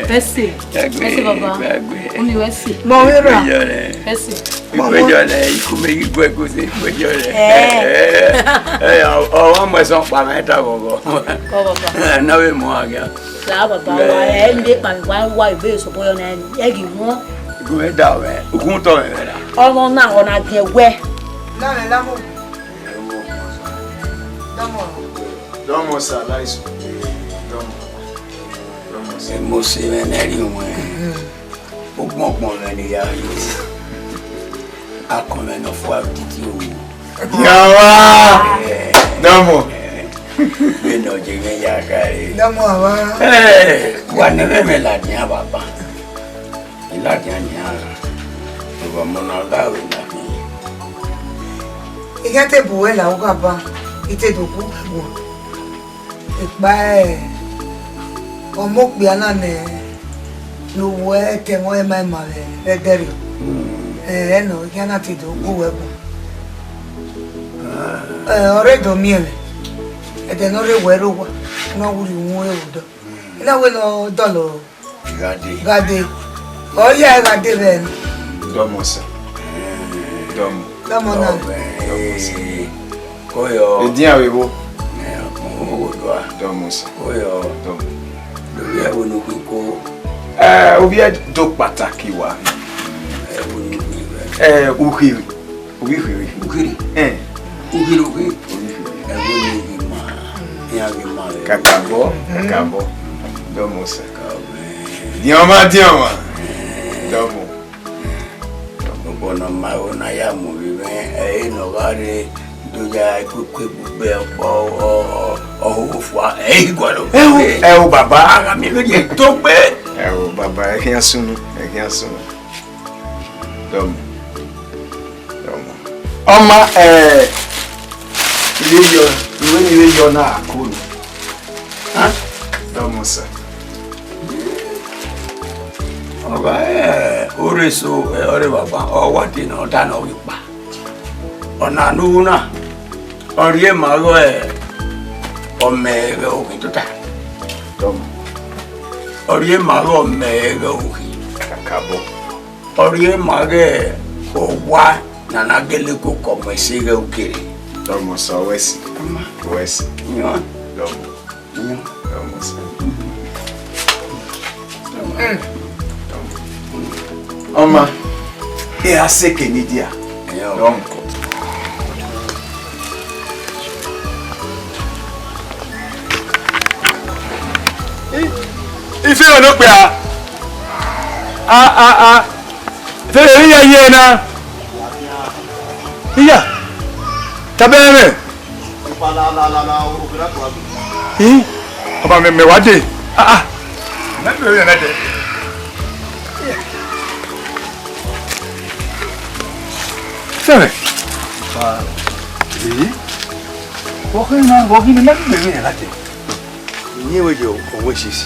Mercy. Gbagbe, Mercy, Baba. Gbagbe. Uni mercy. Mo wẹ ra. Ikueyọ nẹ. Mercy. Ikueyọ nẹ, ikun mẹ ghi gu ẹre gose, ikueyọ nẹ. Eh. Eh, eh, ọ, ọ, ọmọ ẹsọn kpa mẹ ta ghọghọ. Kọ, Baba. Eh, na vbe mu a gha. La, Baba, wa, eh, ẹ ne kpa mẹ, wa, wa, ebe sọbọ yọ na, ẹ ghi wọn. Gu mẹ da wẹ, ukhun tọ mẹ vbe ra. Ọmọ na, ọ na giẹn wẹ. Na mẹ la mu. Dọmọ. Dọmọ, sir, láìsùn. Dọmọ. Dọmọ, sir. Ẹ, Mosi mwẹ ne ẹrri ruẹn. Ugbọngbọn mwẹ ne I ya rrie. Akọn mwẹ ne ọ fua titi owu. Yawa! Dọmọ. Vbene ọ ye mwẹ ya khare. Dọmọ, awa. Ẹ, wa ne ẹmwẹ mwẹ ladian, baba. I ladian nian, ọmọ na gha ru na khin. I khian te bu uwẹ la ugha ba, I te do gu uwẹ guan. Ekpa, ẹ, ọmọ okpia na nẹ, ne uwẹ ẹtẹ mwẹ ma ima vbe ẹdẹrriọ. Ẹ, ẹnọ, I khian na te do gu uwẹ guan. Ẹ, ọ rre do miẹn mwẹ, ẹdẹ ne ọ rre wẹ rre owa, ne ọ wurri uhunmwu ẹre odọ. I na wẹ ne ọ dọlọ Gha dee. Gha dee. Ọ ya gha dee vbe ẹre. Dọmọ sir. Dọmọ. Dọmọ na. Dọmọ sir. Koyo. Edian vbe vbo? Ẹ, ọ vbe odua. Dọmọ sir. Koyo. Dọmọ. Lórí ẹvbo ne u khin ko. Ẹ, ovbi ẹre do kpataki wa. Ẹvbo ne u khin vbe. Ẹ, ukhin. Ovbi kherhe. Ukherhe. Ẹn. Ukherhe, ukherhe. Ovbi kherhe. Ẹvbo ne ovbi ma, iran ghi ma vbe. Kakabọ, kakabọ. Dọmọ sir. Kakabọ. Diọn ma, diọn ma. Dọmọ. Dọmọ. Ọgbọ ne ọ ma ẹvbo ne a ya mu vbe mwẹ, ẹre ne ọ gha rre do ya ikueku egbugbe ọkpọ, ọ, ọ, ọ, ọ fua, ẹ i gualọ. Ẹ o, ẹ o, baba. Agha miẹn vbe rhie do gbe. Ẹ o, baba, ẹ khian sunu, ẹ khian sunu. Dọmọ. Dọmọ. Ọ ma, eh, I vbe yọ, I wẹ ne I vbe yọ na a ko nọ. Hẹn? Dọmọ sir. Ọ gha, eh, orre eso, eh, ọre baba, ọ wa te ne ọ ta ne ọ ghi kpa. Ọna ne u ru na, ọ rhie ma ghe, eh, ọmẹ ẹghẹ okhin tota. Dọmọ. Ọ rhie ma ghe ọmẹ ẹghẹ okhin. Kakabọ. Ọ rhie ma ghe owa ne a na gele koko ọmọ ẹse ighẹ ukere. Dọmọ sir, ọ wẹ si. Ọ wẹ si. Yan. Dọmọ. Yan. Dọmọ sir. Dọmọ. Ọ ma, e a seke ne dia. Yan. Dọmọ. Ife ọnọ kpẹ a. A, a, a. Ife rẹ iya ye na. Iya. Tabẹ mẹ. Ih, ọba mẹ, mẹ wa dee. Ah, ah. Mẹ bẹrẹ yẹn nẹdẹ. Sẹmẹ. Ih. Wọ́n kí ni, wọ́n kí ni, mẹ bẹrẹ yẹn nẹdẹ. Iyẹn wẹ jẹ ọwọ esisi.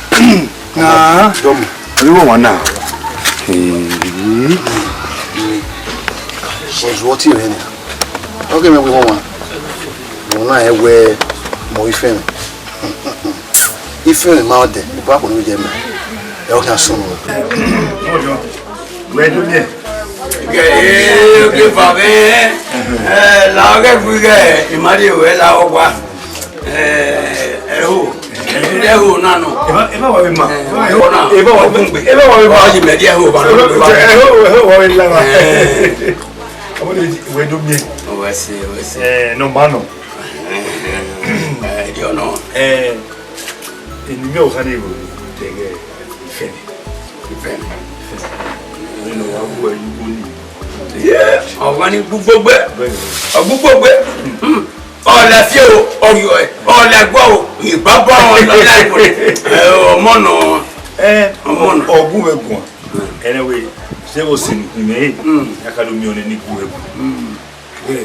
Na. Dọmọ. Orí wọ̀ wọ́n náà. Ee. Ọ̀dùn ọtí rẹ ni. Ọkẹ́ mi wí wọ́n wá. Òun náà ẹ wẹ mọ ifẹ̀rìn. Ifẹ̀rìn máa dẹ̀, ìbá kò ní jẹ mẹ́. Ẹ ọkẹ́ asọ̀rọ̀. Wẹ́ẹ́ dún díẹ̀. Gẹ̀ẹ́ oge fàmí, ẹ, la ọgẹ fún igẹ, ìmárì ìwé la ọgwa. Ẹ, ẹ hò, ẹ hò náà nọ. Ẹ bá, ẹ bá wà mí ma. Ẹ hò náà. Ẹ bá wà mí, ẹ bá wà mí ma. Ọ yìí mẹ díẹ̀ hò bá lọ. Ẹ hò, ẹ hò wà mí lára. Ẹ. Ọmọ de wẹ do mi. Wẹ se, wẹ se. Ẹ, nọmba nọ. Ẹ, ẹ, ẹ, di ọnọ. Ẹ, eni mi ọkha ni ro tẹgẹ ifẹni. Ifẹni. Ifẹni. Ẹ, nọ wa bu ẹ yugbo ni. Ye, ọmọ ni gbugbo gbe. Bẹ́ẹ̀ni. Ọgbugbo gbe. Hmm. Ọlẹ fi o, ọyọ ẹ, ọlẹ gbọ o, ìgbà bọ ọmọ lọ láì pọ. Ẹ, ọmọ nọ. Ẹ, ọmọ nọ. Ọgùn vbe guan. Anyway, se vbe osin ni mẹ he. Mm. Ya ka do miẹn ọnii ni gu ẹbu. Mm. Wẹ,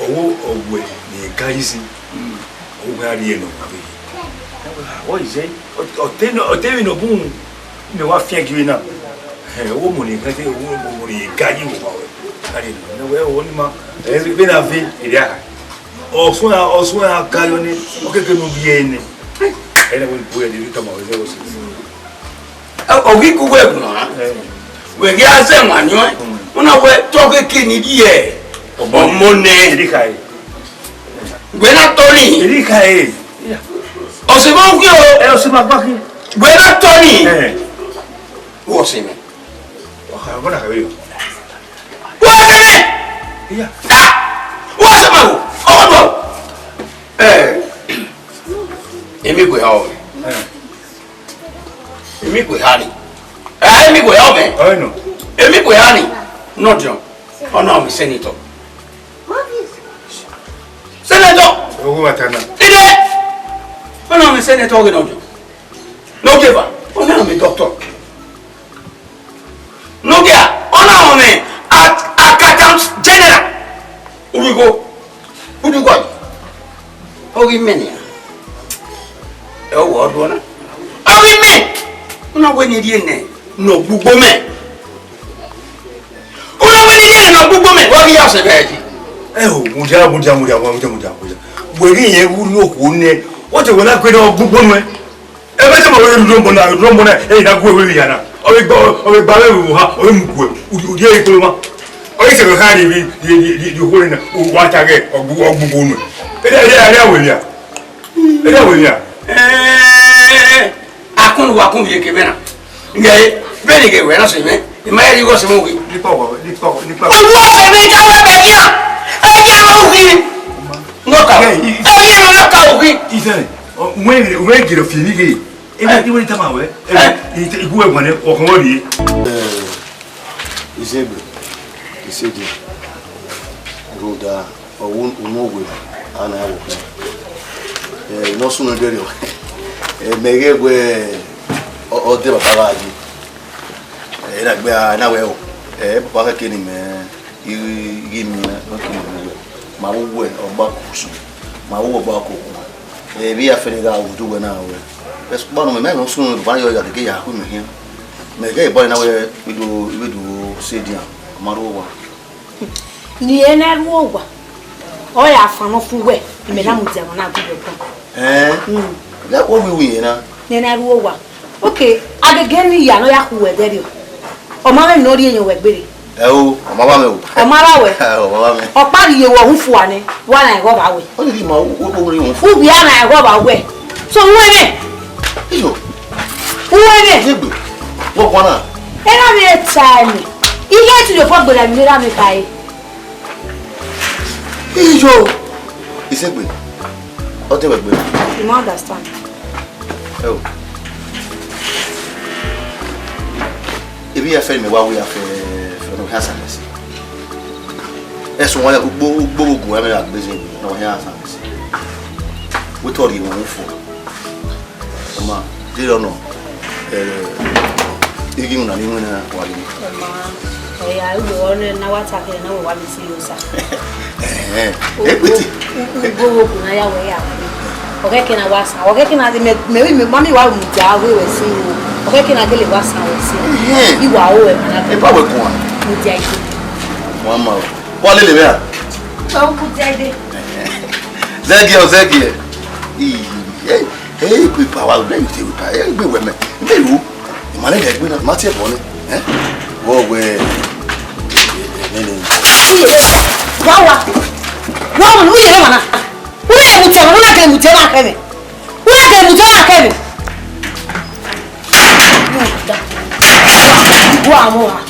ọwọ ọwẹ ni ga yi si. Mm. Ọwọ a rhie nọ ma vbe. Ọ iye, ọ te, ọ te vbe nọ bun, mẹ wa fian gi vbe na. Ẹ, ọwọ mo ni ga te, ọwọ mo ni ga yi wo ma wẹ. A rhie nọ. Wẹ, ọwọ ni ma, ẹ, vbe na ve, ẹ dia. Ọsuẹn, ọsuẹn a ka yọ nẹ, ọ keke ne u rhie nẹ. Ẹ na wẹ bu ẹre, tama wẹ zẹ vbe osin. Ọ ghi gu wẹ guan, wẹ ghi a zẹ emwa yọẹn, u na wẹ te ọ keke ne I rhie ọmọ nẹ. Erha ẹre. Wẹ na tọ ni. Erha ẹre. Ọse ma ghi o. Ẹ, ọse ma gba khin. Wẹ na tọ ni. Ẹ. Wọ ọse mẹ. Ọ kha, ọ na kha vbe yo. Wọ ọse mẹ. Iya. Ah! Wọ ọse ma wo. Ọ wọ. Ẹ. Emi gu ẹre o. Ẹ. Emi gu eha ni. Ẹ, emi gu eha ọmẹ. Ọyẹnẹ. Emi gu eha ni. Nọdiọn. Ọ na ọmọ senator. Senator. Owó wa ta na. Ide. Ọ na ọmọ senator ọghe Nọdiọn. Nọgeva. Ọ na ọmọ doctor. Nọgia. Ọ na ọmọ ac-, accountant general. Urugo. Udugo. Ọ ghi mẹ nian. Ẹ, ọ wọ ọdọ na. Ọ ghi mẹ. Ọ na wẹ ne I rhie nẹ, ne ọ gbugbo mẹ. Ọ na wẹ ne I rhie nẹ, ne ọ gbugbo mẹ. Wa ghi ya sẹ vbe ẹdi. Ẹ o, mudia, mudia, mudia, mudia, mudia, mudia. Wẹ ghi yẹn wu ne okhuo nẹ. Ọ te wẹ na gbe ne ọ gbugbo nuẹ. Ẹ vbe te ma wẹ rhie ọmọ na, rhie ọmọ na, ẹ i na gu ẹre vbe ya na. Ọ vbe gba, ọ vbe gba vbe vbe ha, ọ vbe mu gu ẹre. U, u die ikpolo ma. Ọ ghi sẹ vbe kha rhie vbe, rhie, rhie, rhie, rhie okhuo na, u wa ta ghẹ, ọ gbu, ọ gbugbo nuẹ. Ẹ, ẹ, ẹ, ẹ, wẹ ya. Ẹ, wẹ ya. Ẹ, a kọn Wa kun ye ke mẹ na. Nge, beni ke wẹ na se mẹ. I ma ri go se mu ki. Lipa wa, lipa, lipa. Owo se mẹ ja wa bẹ ya. E ya mu ki. No ka. Ẹ, i, i, E ya no ka u ki. Isan, ọ, wẹ, wẹ giro fi ni ge. E, e, wẹ tama wẹ. E, Eh. i, i, igu wẹ gwane, ọ kan wẹ rie. Eh, Isegbe. Isegbe. Rhoda. Ọ wu unu owe, a na ya vbe okhuo. Eh, ne ọ sunu ẹdẹrriọ. Eh, mẹ ghẹ wẹ, ọ, ọ de baba gha ye. Eh, na gbe a na wẹ o. Eh, baba khẹke ne imẹ i ghi miẹn, ọ ke miẹn wẹ. Ma vbe wẹ, ọgba kusu. Ma vbe wẹ, ọgba koko. Eh, vbe ya fẹrẹ gha wu du wẹ na wẹ. Bẹ sukpọn mẹ, mẹ ne ọ sunu baba yọ ya de ke ya khu mẹ hian. Mẹ ghẹ bọ na wẹ, vbe do, vbe do se dian. Ma ro wa. Ne irẹn na ru owa, ọ ya fan nọ fu wẹ, imẹ na mudia emwa na gu wẹ gan. Ẹn, Mm. Ghẹ wo wiwi yẹn na. Ne irẹn na ru owa. Ok, agege ne iya ne ọ ya khu wẹ ẹdẹrriọ. Ọ ma mwẹ ne ọ rhie yẹn wẹ gbere. Ẹ o, ọ ma ba mẹ o. Ọ ma ba wẹ. Ọ ma ba mẹ. Ọ kpa rhie wẹ ọhunfua nẹ, wa na ẹghẹ ọba wẹ. Ọ ni ma wo wo wo wo. Uwia na ẹghẹ ọba wẹ. So, wẹ nẹ. Iyo. Wẹ nẹ. Egbe. Wo kwana. Erha mwẹ ta ẹmwẹ. Ighe ti do fọ gberra emwi ne erha mwẹ kha re. Iyo. Isegbe. Ọ te wẹ gbe. You ma understand. Ẹ o. Ebi ya fẹ mẹ wa wi ya fẹ fẹ no ha sa mẹ si. Ẹsùn wọn ugbo ugbo ogun ẹmẹ ra gbe se no ha sa mẹ si. Wẹ tọ rhie wọn fo. Ọma, dee rọ nọ, eh, ighi iwinna ne I winna wa ghe. Ọma, ọ ya ru ọnẹ ne a wa ta kẹ ne a wẹ wa miẹn isi ye Osa. Ẹhẹn, ekpiti. Ugbo vbe okhuo na ya wẹ ya. Ọ ghẹ ke na wa san, ọ ghẹ ke na mẹ, mẹ, mẹ, ma miẹn wa mudia wẹ wẹ si o. Ọ ghẹ ke na gele wa san wẹ si. Ẹhẹn. I wa ru ẹmwẹ na. Eba wẹ guan. Mudia ide. Wa ma o. Wa lele mwẹ a? Ọ mudia ide. Zẹgiẹ o, zẹgiẹ. Ii, eh, eh, egbe ba wa, ne I te egbe ba, eh, egbe wẹ mẹ. Mẹ ru, I ma nẹ egbe na, I ma tie ẹbọ nẹ. Eh? Wọ wẹ, eh, nene. Wa wa. Wa wa, u yere wa na. U na ke mudia, u na ke mudia na kẹ mẹ. U na ke mudia na kẹ mẹ. Wa mo ha.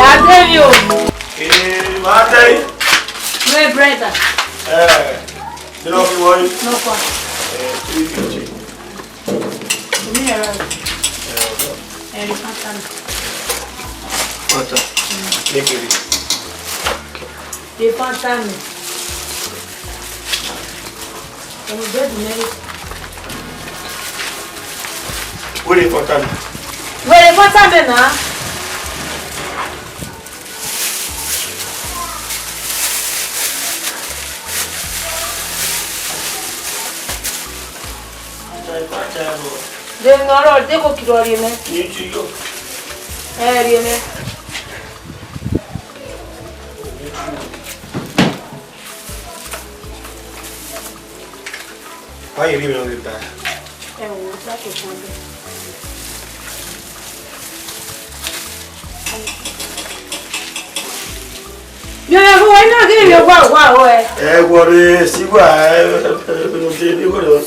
Adémi o. Ee, màá tẹ́ yín. My brother. Ẹ, kí ló fi wọ́n yín? No kwa. Ẹ, three fifty. Èmi ẹ̀rọ. Ẹ, ọ̀dọ́. Ẹ̀rì pátá mi. Pátá. Mm. Kékeré. Ẹ pátá mi. Ẹ̀rù bẹ́ẹ̀dì mẹ́rin. Wẹ́rẹ́ pátá mi. Wẹ́rẹ́ pátá mi náà. De ne ọ rrọọ, de ko kiro rhie mẹ. Ẹ rhie mẹ. Why you leaving all the time? Ẹ wo, that is one thing. Yẹrẹ fún wa iná kí ni mi wá wá ọ ẹ. Ẹ wọlé síwá ẹ ẹ ẹ ṣe ní wọlé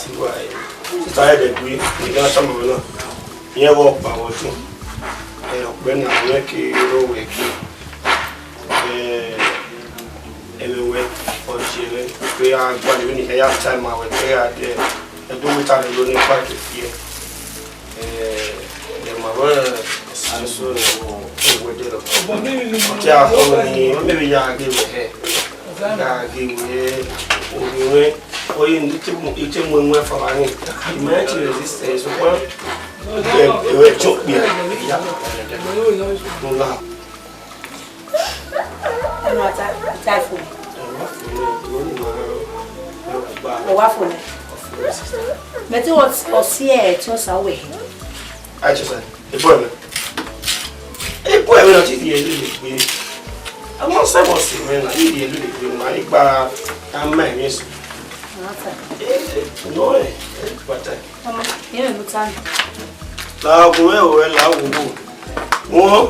síwá ẹ. Sísá ẹ dẹ̀ gbé ìgbà sábà náà. Ìyẹn wọ pa wọ́n tún. Ẹ ọ̀pẹ náà wọ́n kí ló wẹ̀ kí. Ẹ ẹ̀mí wẹ̀ ọ̀jẹ̀ rẹ̀ pé a gbàdúrà ní ẹ̀yà táìmù àwẹ̀ pé a dẹ̀ ẹ̀dùn mẹ́ta rẹ̀ ló ní pàtó fi ẹ̀. Ẹ ẹ màmá àìsàn owó ẹ̀dẹ̀ lọ. Ọtí àkọ́kọ́ ni wọ́n mẹ́rin yá agé wẹ̀ ẹ̀. Yá agé wẹ̀ omi wẹ̀. Oye ní ìtí mu ìwé fara ní. Ìmọ̀ ẹ̀ ti resist ẹ̀ ṣùgbọ́n ẹ̀ ẹ̀ tó pè é. Ìyá ńlá. Ẹnu ata ata fo. Ọ wa fo nẹ. Mẹ te wọ ọsi ẹ tí ọ sa wẹ. Aisha, ebo ẹmẹ. Ebo ẹmẹ na ti di ẹlú lè gbé. Àwọn sẹ́wọ̀n sì mẹ́rin náà, ìdí ẹlú lè gbé, màá ní gba Ama emwi eso. Ọmọ, yẹn mẹ vbe ta nẹ. La gu mwẹ o, la gu wo. Wọn.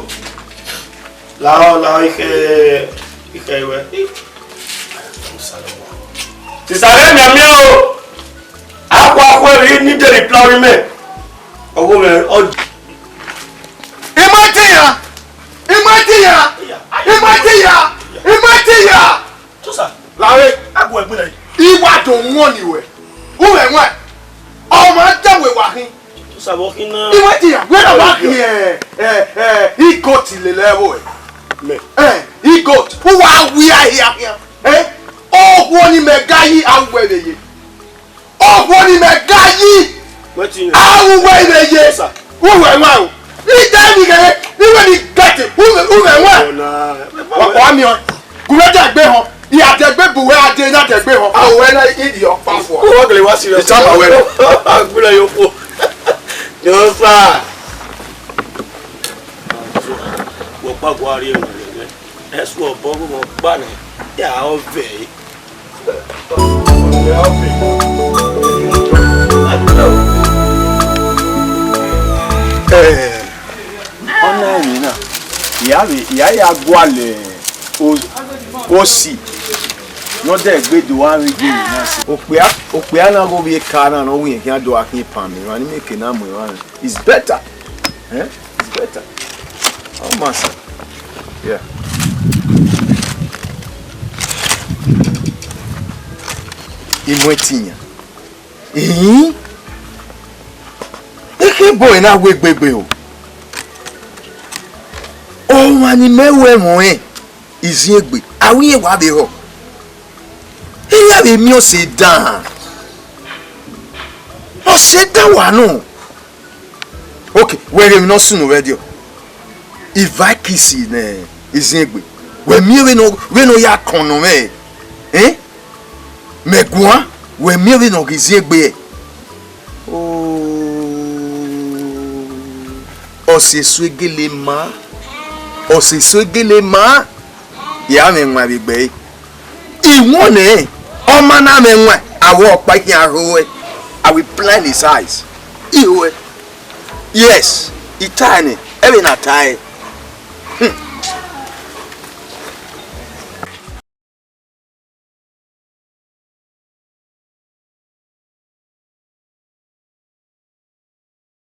La, la, ikhe, ikhe wẹ. Sisa ghẹ mianmian o. Akhuakhua vbe ni de reply mẹ. Ọgho mwẹ, ọ. Imọ etiyan! Imọ etiyan! Imọ etiyan! Imọ etiyan! Tusa. Lare. Agu ẹgbẹ nẹ. Iwa do wọn ni wẹ. U wẹ wọn. Ọmọ da wẹ wa khin. Tusa vbọ khin na. Imọ etiyan, wẹ na wa khin, eh, eh, eh, igoat lele ẹvbo ẹ. Mẹ. Eh, igoat. U wa wi a hia hia. Eh? Okhuo ni mẹ ga yi, a wẹ vbe ye. Okhuo ni mẹ ga yi. Wẹ ti nẹ. A ru wẹ vbe ye. Yes, sir. U wẹ wan o. Ide ni ghe, ni wẹ ni gẹte, u wẹ, u wẹ wan. Ọna. Wa, wa miẹn. Gu wẹ dẹgbe họn. I a dẹgbe bu wẹ a de na dẹgbe họn. A wẹ na idi ọ pa fua. Ko wa gele wa serious. Ita ma wẹ. Agbele yo fo. Yo sa. Wo pa gua ri ẹmwẹ rẹ. Ẹsu ọbọ vbe ọkpa nẹ. Ya ọ vẹ. Eh, ọ na emwi na, I a vbe, I a ya gualọ o-, osi ne ọ dẹ egbe do gha vbe gie emwi na sẹ. Okpia, okpia na ghe ovbi eka na ne ọ wẹ rẹn khian do gha khian pan mẹ, emwa ni miẹn eke na mu emwa nẹ. It's better. Eh? It's better. Ọ ma sẹ. Yeah. Imọ etiyan. Ihin. Eke boy na wẹ gbegbe o. Ọmwa ni mẹ ru ẹmwẹ ọnrẹn, Iziegbe, a ru irẹn wa vbe họ. Iran vbe miẹn ọse dan. Ọse dan wa nọ. Okay, wẹ ghe emwi ne ọ sunu vbe ẹdiọ. Ivaikisi ne Iziegbe. Wẹ miẹn vbene ọ, vbene ọ ya kọn nọ mwẹ, eh? Mẹ guan, wẹ miẹn vbene ọ ghi Iziegbe, eh? Oh, ọse eso egele ma, ọse eso egele ma, ya mwẹ wan vbe gbe ẹre. I wannẹ, ọ ma na mwẹ wan, a wẹ ọkpa khian rho ẹe, I will blind his eyes. I ho ẹe. Yes, I tae nẹ, ẹvbo na tae. Hmm.